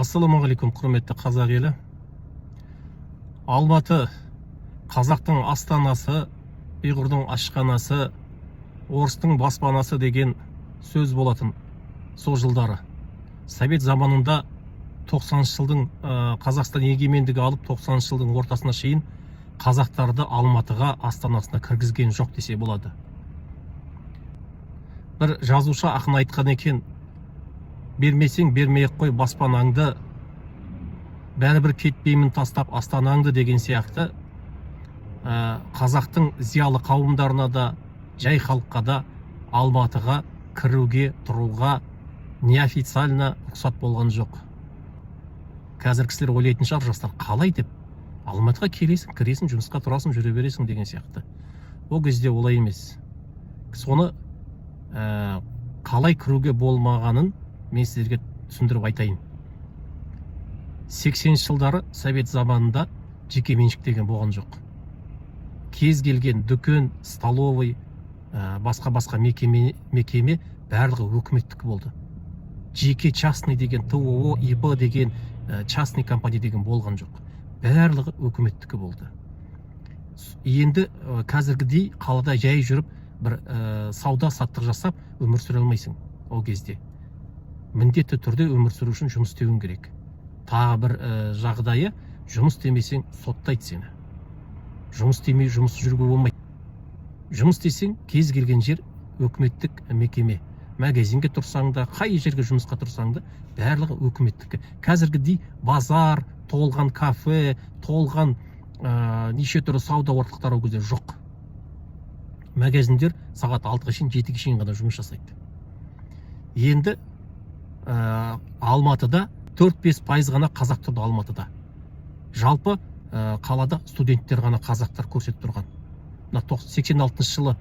Ассалаумағалейкум, құрметті қазақ елі! Алматы қазақтың астанасы, ұйғырдың ашханасы, орыстың баспанасы деген сөз болатын сол жылдары. Совет заманында 90 жылдың Қазақстан егемендігі алып, 90 жылдың ортасына шейін қазақтарды Алматыға, астанасына кіргізген жоқ десе болады. Бір жазушы ақын айтқан екен: «Бермесең, бермей ақ қой баспанаңды, бәрібір кетпеймін тастап астанаңды», – деген сияқты. Қазақтың зиялы қауымдарына да, жай халыққа да Алматыға кіруге, тұруға неофициально рұқсат болған жоқ. Қазір кісілер ойлайтын шығар, жастар, қалай деп, Алматыға келесің, кіресің, жұмысқа тұрасың, жүре бересің деген сияқты. Ол кезде олай емес. Соны қалай кіруге болмағанын мен сіздерге түсіндіріп айтайын. 80 жылдары совет заманында жеке меншік деген болған жоқ. Кез келген дүкен, столовый, басқа басқа мекеме барлығы өкіметтікі болды. Жеке, частный деген, ТОО, ИП деген, частный компания деген болған жоқ, барлығы өкіметтікі болды. Енді қазіргідей қалада жай жүріп, бір сауда саттық жасап өмір сүре алмайсың. Ол кезде міндетті түрде өмір сүру үшін жұмыс істеуің керек. Тағы бір жағдайы, жұмыс істемесең, соттайды сені. Жұмыс істемей, жұмыссыз жүруге болмайды. Жұмыс істесең, кез келген жер өкіметтік мекеме, магазинге тұрсаң да, қай жерге жұмысқа тұрсаң да, барлығы өкіметтікі. Қазіргідей базар толған, кафе толған, неше түрлі сауда орталықтары ол кезде жоқ. Магазиндер сағат 6-ға шейін, 7-ге шейін ғана жұмыс жасайды. Енді Алматыда 4-5% ғана қазақ тұрды. Алматыда жалпы қалада студенттер ғана қазақтар көрсетіп тұрған. Мына 86 жылы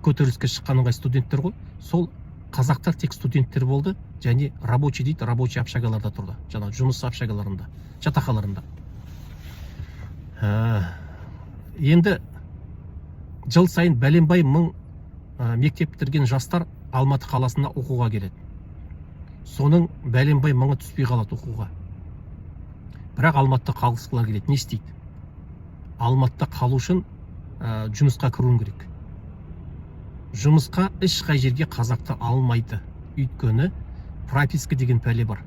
көтеріліске шыққан ыңғай студенттер ғой, сол қазақтар тек студенттер болды және рабочий дейді, рабочий общагаларда тұрды, жаңағы жұмыс общагаларында, жатақханаларында. Енді жыл сайын бәленбай мың мектеп бітірген жастар Алматы қаласына оқуға келеді. Соның бәленбай мыңы түспей қалады оқуға, бірақ Алматыда қалғысы келеді. Не істейді? Алматыда қалу үшін жұмысқа кіруің керек. Жұмысқа ешқай жерге қазақты алмайды, өйткені прописка деген пәле бар.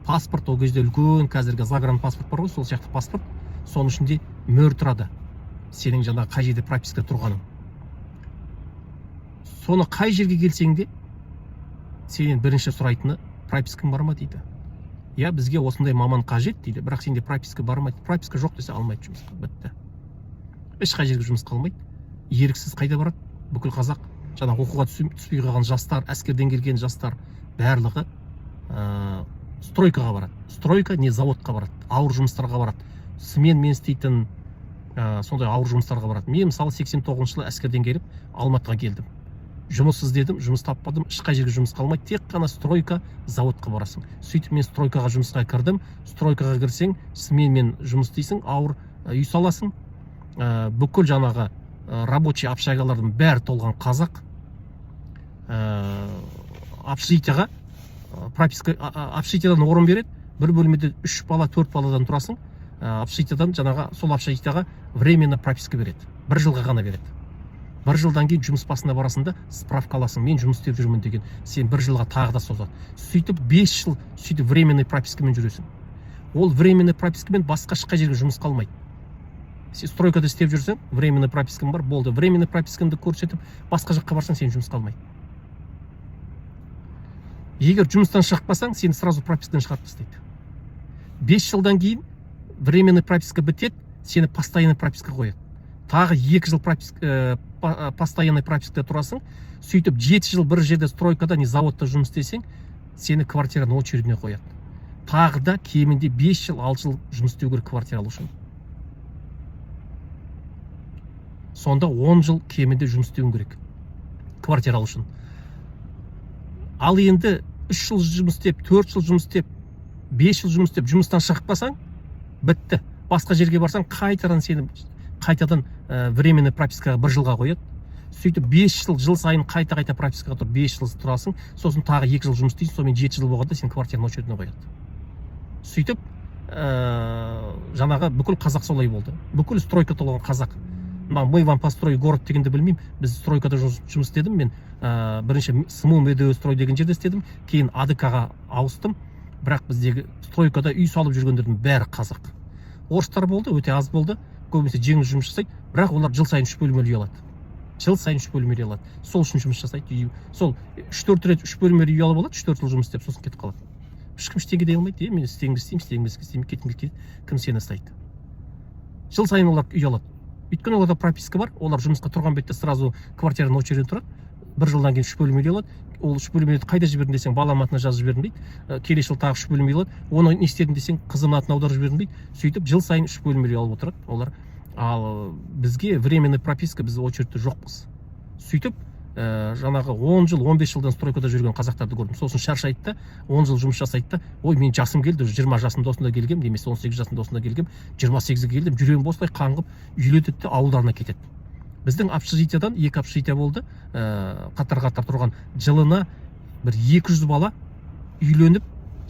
Паспорт ол кезде үлкен, қазіргі загранпаспорт бар ғой, сол сияқты паспорт. Соның ішінде мөр тұрады, сенің жаңағы қай жерде прописка тұрғаның. Соны қай жерге келсең де, сенен бірінші сұрайтыны: «Пропискаң бар ма?» – дейді. «Иә, бізге осындай маман қажет», – дейді. «Бірақ сенде прописка бар ма?» – дейді. Прописка жоқ десе, алмайды жұмысқа, бітті, ешқай жерге жұмысқа алмайды. Еріксіз қайда барады бүкіл қазақ? Жаңағы оқуға түспей қалған жастар, әскерден келген жастар барлығы стройкаға барады, стройка не заводқа барады, ауыр жұмыстарға барады, сменмен істейтін сондай ауыр жұмыстарға барады. Мен, мысалы, 89 жылы әскерден келіп, Алматыға келдім, жұмыс іздедім, жұмыс таппадым. Ешқай жерге жұмысқа алмайды, тек қана стройка, заводқа барасың. Сөйтіп мен стройкаға жұмысқа кірдім. Стройкаға кірсең, сменмен жұмыс істейсің, ауыр, үй саласың. Бүкіл жаңағы рабочий общагалардың бәрі толған қазақ. Общежитияға прописка, общежитиядан орын береді. Бір бөлмеде үш бала, төрт баладан тұрасың. Общежитиядан жаңағы сол общежитияға временно прописка береді, бір жылға ғана береді. Бір жылдан кейін жұмыс басына барасың да, справка аласың, мен жұмыс істеп жүрмін деген. Сен бір жылға тағы да созады. Сөйтіп 5 жыл сөйтіп временный пропискамен жүресің. Ол временный пропискамен басқа ешқай жерге жұмысқа алмайды. Сен стройкада істеп жүрсең, временный пропискаң бар, болды. Временный пропискаңды көрсетіп басқа жаққа барсаң, сені жұмысқа алмайды. Егер жұмыстан шығып қалсаң, сені сразу пропискадан шығарып тастайды. 5 жылдан кейін временный прописка бітеді, сені постоянный прописка қояды. Тағы 2 жыл прописка, постоянный пропискада тұрасың. Сөйтіп 7 жыл бір жерде стройкада не заводта жұмыс істесең, сені квартираның очередіне қояды. Тағы да кемінде 5 жыл, 6 жыл жұмыс істеу керек квартира алу үшін. Сонда 10 жыл кемінде жұмыс істеуің керек квартира алу үшін. Ал енді 3 жыл жұмыс істеп, 4 жыл жұмыс істеп, 5 жыл жұмыс істеп, жұмыстан шығып қалсаң, бітті. Басқа жерге барсаң, қайтадан сені қайтадан временный пропискаға бір жылға қояды. Сөйтіп 5 жыл, жыл сайын қайта қайта пропискаға тұрып, 5 жыл тұрасың. Сосын тағы 2 жыл жұмыс істейсің, сонымен 7 жыл болғанда сені квартираның очередіне қояды. Сөйтіп жаңағы бүкіл қазақ солай болды, бүкіл стройка толған қазақ. Мына «мы вам построй город» дегенді білмеймін. Біз стройкада жұмыс істедім мен. Бірінші СМУ Медеу строй деген жерде істедім, кейін АДК ға ауыстым. Бірақ біздегі стройкада үй салып жүргендердің бәрі қазақ. Орыстар болды, өте аз болды, көбінесе жеңіл жұмыс жасайды. Бірақ олар жыл сайын үш бөлмелі үй алады, жыл сайын үш бөлмелі үй алады, сол үшін жұмыс жасайды. Үй сол үш төрт рет үш бөлмелі үй алып алады, 3-4 жыл жұмыс істеп, сосын кетіп қалады. Ешкім ештеңе дей алмайды. Е, мен істегім келсе істеймін, істегім келсе істемеймін, кеткім келсе кетеді. Кім сені ұстайды? Жыл сайын олар үй алады, өйткені оларда прописка бар. Олар жұмысқа тұрған бетте сразу квартираның очередіне тұрады. Бір жылдан кейін үш бөлмелі үй алады. Ол үш бөлмелі қайда жібердің десең, балам атына жазып жібердім дейді. Келесі жылы тағы үш бөлмелі алады. Оны не істедің десең, қызымның атына аударып жібердім дейді. Сөйтіп жыл сайын үш бөлмелі үй алып отырады олар. Ал бізге временный прописка, біз очередьте жоқпыз. Сөйтіп жаңағы 10 жыл, 15 жылдан стройкада жүрген қазақтарды көрдім. Сосын шаршайды да, 10 жыл жұмыс жасайды да, ой, мен жасым келді уже, 20 жасымда осында келгем немесе 18 жасымда осында келгем, 28-ге келдім, жүремін осылай қаңғып, үйленеді де ауылдарына кетеді. Біздің общежитиядан екі общежитие болды қатар қатар тұрған, жылына бір 200 бала үйленіп,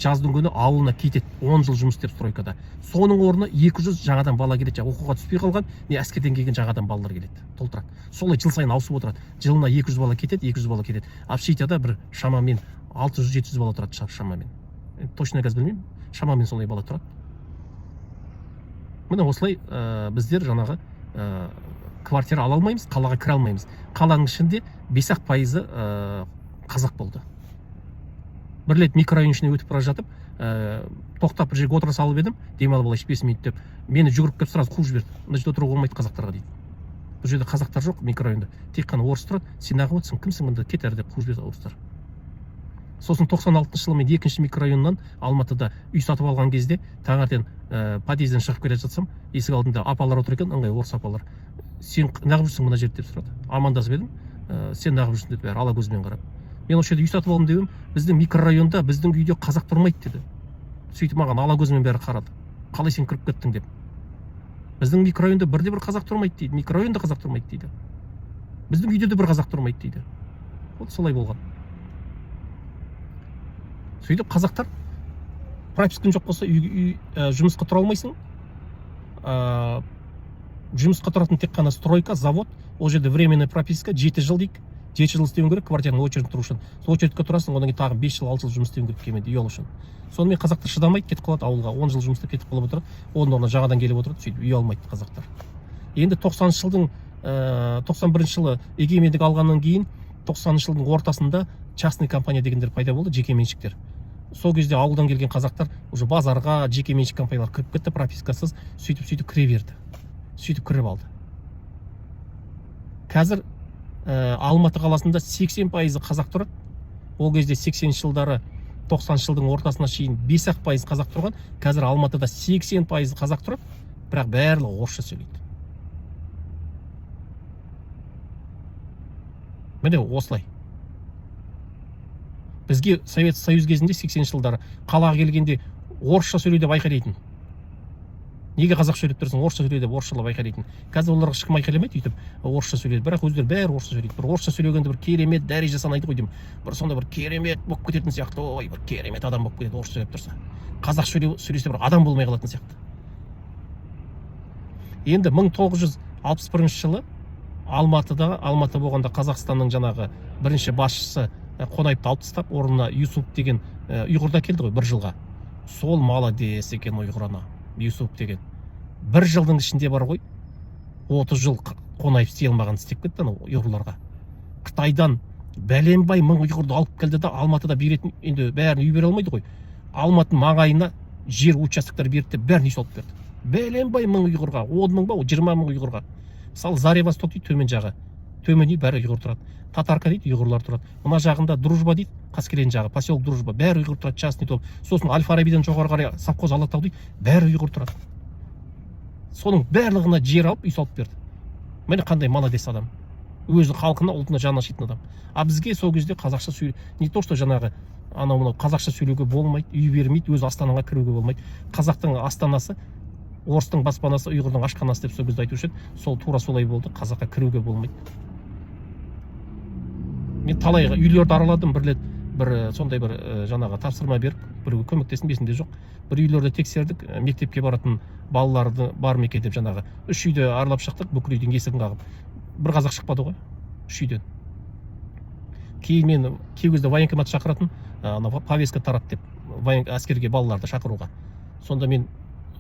жаздың күні ауылына кетеді, 10 жыл жұмыс істеп стройкада. Соның орнына 200 жаңадан бала келеді, жаңағы оқуға түспей қалған не әскерден келген жаңадан балалар келеді, толтырады. Солай жыл сайын ауысып отырады. Жылына 200 бала кетеді, 200 бала келеді. Общежитияда бір шамамен 600-700 бала тұрады шамамен. Енді точно қазір білмеймін, шамамен солай бала тұрады. Міне, осылай біздер жаңағы квартира ала алмаймыз, қалаға кіре алмаймыз. Қаланың ішінде 5 ақ пайызы қазақ болды. Бір рет микрорайон ішіне өтіп бара жатып, тоқтап, бір жерге отыра салып едім, демалып алайыншы 5 минут деп, мені жүгіріп келіп сразу қуып жіберді. Мына жерде отыруға болмайды қазақтарға дейді, бұл жерде қазақтар жоқ, микрорайонда тек қана орыс тұрады, сен неғып отырсың, кімсің мында, кет әрі деп қуып жіберді орыстар. Сосын 96-шы жылы мен екінші микрорайоннан Алматыда үй сатып алған кезде таңертең подъезден шығып келе жатсам, есік алдында апалар отыр екен, ыңғай орыс апалар. Сен неғып жүрсің мына жерде деп сұрады. Амандасып едім, сен неғып жүрсің деді бәрі ала көзімен қарап. Мен осы жерде үй сатып алдым деп едім, біздің микрорайонда, біздің үйде қазақ тұрмайды деді. Сөйтіп маған ала көзімен бәрі қарады, қалай сен кіріп кеттің деп. Біздің микрорайонда бірде бір қазақ тұрмайды дейді, микрорайонда қазақ тұрмайды дейді, біздің үйде де бір қазақ тұрмайды дейді. Вот солай болған. Сөйтіп қазақтар пропискаң жоқ болса, үй, жұмысқа тұра алмайсың. Жұмысқа тұратын тек қана стройка, завод. Ол жерде временный прописка 7 жыл дейік, 7 жыл істеуің керек квартираның очередінде тұру үшін. Сол очередьке тұрасың, одан кейін тағы 5 жыл, 6 жыл жұмыс істеуің керек кемінде үй алу үшін. Сонымен қазақтар шыдамайды, кетіп қалады ауылға. 10 жыл жұмыс істеп, кетіп қалып отырады, оның орнына жаңадан келіп отырады. Сөйтіп үй алмайды қазақтар. Енді 90-жылдың, 91-жылы егемендік алғаннан кейін, 90-жылдың ортасында частный компания дегендер пайда болды, жеке меншіктер. Сол кезде ауылдан келген қазақтар уже базарға, жеке меншік компаниялар кіріп кетті пропискасыз. Сөйтіп кіре берді, сөйтіп кіріп алды. Қазір Алматы қаласында 80%-ы қазақ тұрады. Ол кезде 80 жылдары, 90 жылдың ортасына шейін 5 ақ пайыз қазақ тұрған. Қазір Алматыда 80% қазақ тұрады, бірақ барлығы орысша сөйлейді. Міне, осылай. Бізге Совет Союз кезінде, 80 жылдары қалаға келгенде орысша сөйле деп айқайлайтын. Неге қазақша сөйлеп тұрсың, орысша сөйле деп орысшалап айқайлайтын. Қазір оларға ешкім айқайламайды өйтіп орысша сөйледі, бірақ өздері бәрі орысша сөйлейді. Бір орысша сөйлегенді бір керемет дәреже санайды ғой деймін, бір сондай бір керемет болып кететін сияқты. Ой, бір керемет адам болып кетеді орысша сөйлеп тұрса. Қазақша сөйлесе бір адам болмай қалатын сияқты. Енді 1961 жылы Алматыда, Алматы болғанда Қазақстанның жаңағы бірінші басшысы Қонаевты алып тастап, орнына Юсуп деген ұйғырды әкелді ғой бір жылға. Сол молодец екен ұйғыр, ана Юсуп деген. Бір жылдың ішінде бар ғой, 30 жыл Қонаев істей алмағанын істеп кетті анау ұйғырларға. Қытайдан бәленбай мың ұйғырды алып келді да, Алматыда беретін, енді бәрін үй бере алмайды ғой, Алматының маңайына жер участоктар берді де, бәрін үй салып берді бәленбай мың ұйғырға. 10 мың ба, 20 мың ұйғырға. Мысалы, Заря Восток дейді, төмен жағы, төмен үй, бәрі ұйғыр тұрады. Татарка дейді, ұйғырлар тұрады. Мына жағында Дружба дейді, Қаскелең жағы, поселок Дружба, бәрі ұйғыр тұрады, частный дом. Сосын Әл Фарабиден жоғары қарай совхоз Алатау дейді, бәрі ұйғыр тұрады. Соның барлығына жер алып, үй салып берді. Міне, қандай молодец адам, өзі халқына, ұлтына жаны ашитын адам. А бізге сол кезде қазақша сөйле, не то что жаңағы анау мынау қазақша сөйлеуге болмайды, үй бермейді, өз астанаңа кіруге болмайды. Қазақтың астанасы орыстың баспанасы, ұйғырдың ашханасы деп сол кезде айтушы еді. Сол тура солай болды, қазаққа кіруге болмайды. Мен талай үйлерді араладым. Бір рет бір сондай бір жаңағы тапсырма беріп Біреуге көмектестім, есімде жоқ. Бір үйлерді тексердік, мектепке баратын балаларды бар ма екен деп. Жаңағы үш үйді аралап шықтық, бүкіл үйдің есігін қағып, бір қазақ шықпады ғой үш үйден. Кейін мен кей кезде военкомат шақыратын, ана повестка тарат деп, әскерге балаларды шақыруға. Сонда мен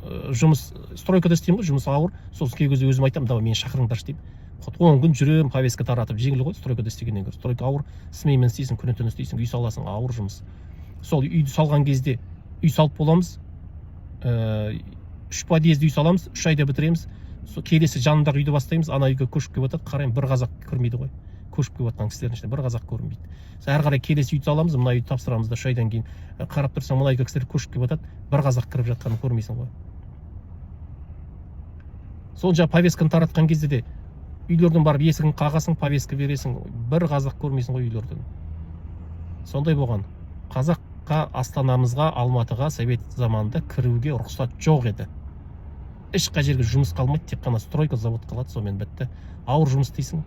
жұмыс, стройкада істеймін ғой, жұмыс ауыр. Сосын кей кезде өзім айтамын: «Давай, мені шақырыңдаршы», – деймін. Хоть 10 күн жүремін повестка таратып, жеңіл ғой стройкада істегеннен гөрі. Стройка ауыр, сменмен істейсің, күні түні істейсің, үй саласың, ауыр жұмыс. Сол үйді салған кезде, үй салып боламыз, үш подъезд үй саламыз, 3 айда бітіреміз. Сол келесі жанындағы үйді бастаймыз. Ана үйге көшіп келіп жатады, қараймын, бір қазақ кірмейді ғой. Көшіп келіп жатқан кісілердің ішінде бір қазақ көрінбейді. Сол әрі қарай келесі үйді саламыз, мына үйді тапсырамыз да 3 айдан кейін. Қарап тұрсаң, мына үйге кісілер көшіп келіп жатады, бір қазақ кіріп жатқанын көрмейсің ғой. Сол жаңағы повестканы таратқан кезде де үйлердің барып есігін қағасың, повестка бересің, бір қазақ көрмейсің ғой үйлерден. Сондай болған. Қазаққа астанамызға, Алматыға совет заманында кіруге рұқсат жоқ еді. Ешқай жерге жұмыс қалмайды, тек қана стройка, завод қалады, сонымен бітті. Ауыр жұмыс істейсің,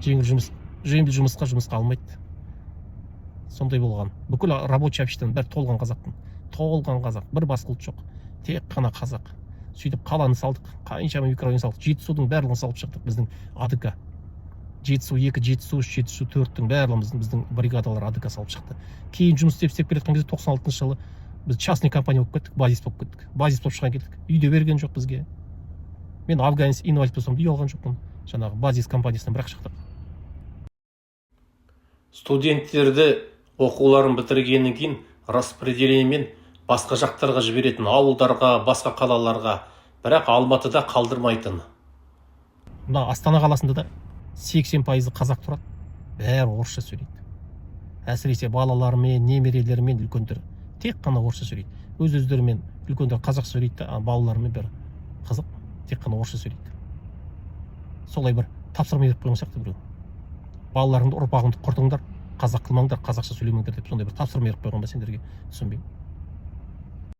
жеңіл жұмыс, жеңіл жұмысқа жұмысқа алмайды. Сондай болған. Бүкіл рабочий обществоның бәрі толған қазақтың, толған қазақ, бір басқа ұлт жоқ, тек қана қазақ. Сөйтіп қаланы салдық, қаншама микрорайон салдық, Жетісудың барлығын салып шықтық. Біздің АДК, Жетісу 2, Жетісу 3, Жетісу 4-тің барлығын біздің бригадалар, АДК салып шықты. Кейін жұмыс істеп, істеп келе жатқан кезде, 96-жылы біз частный компания болып кеттік, Базис болып кеттік. Базис болып шыға келдік, үй де берген жоқ бізге. Мен афганец, инвалид болсам да, үй алған жоқпын. Жаңағы Базис компаниясынан бірақ шықтық. Студенттерді оқуларын бітіргеннен кейін распределениемен басқа жақтарға жіберетін, ауылдарға, басқа қалаларға, бірақ Алматыда қалдырмайтын. Мына Астана қаласында да 80%-ы қазақ тұрады, бәрі орысша сөйлейді. Әсіресе балаларымен, немерелерімен үлкендер тек қана орысша сөйлейді. Өз өздерімен үлкендер қазақ сөйлейді да, а балаларымен бәрі қызық, тек қана орысша сөйлейді. Солай бір тапсырма беріп қойған сияқты біреу: «Балаларыңды, ұрпағыңды құртыңдар, қазақ қылмаңдар, қазақша сөйлемеңдер», – деп. Сондай бір тапсырма беріп қойған ба сендерге, түсінбеймін.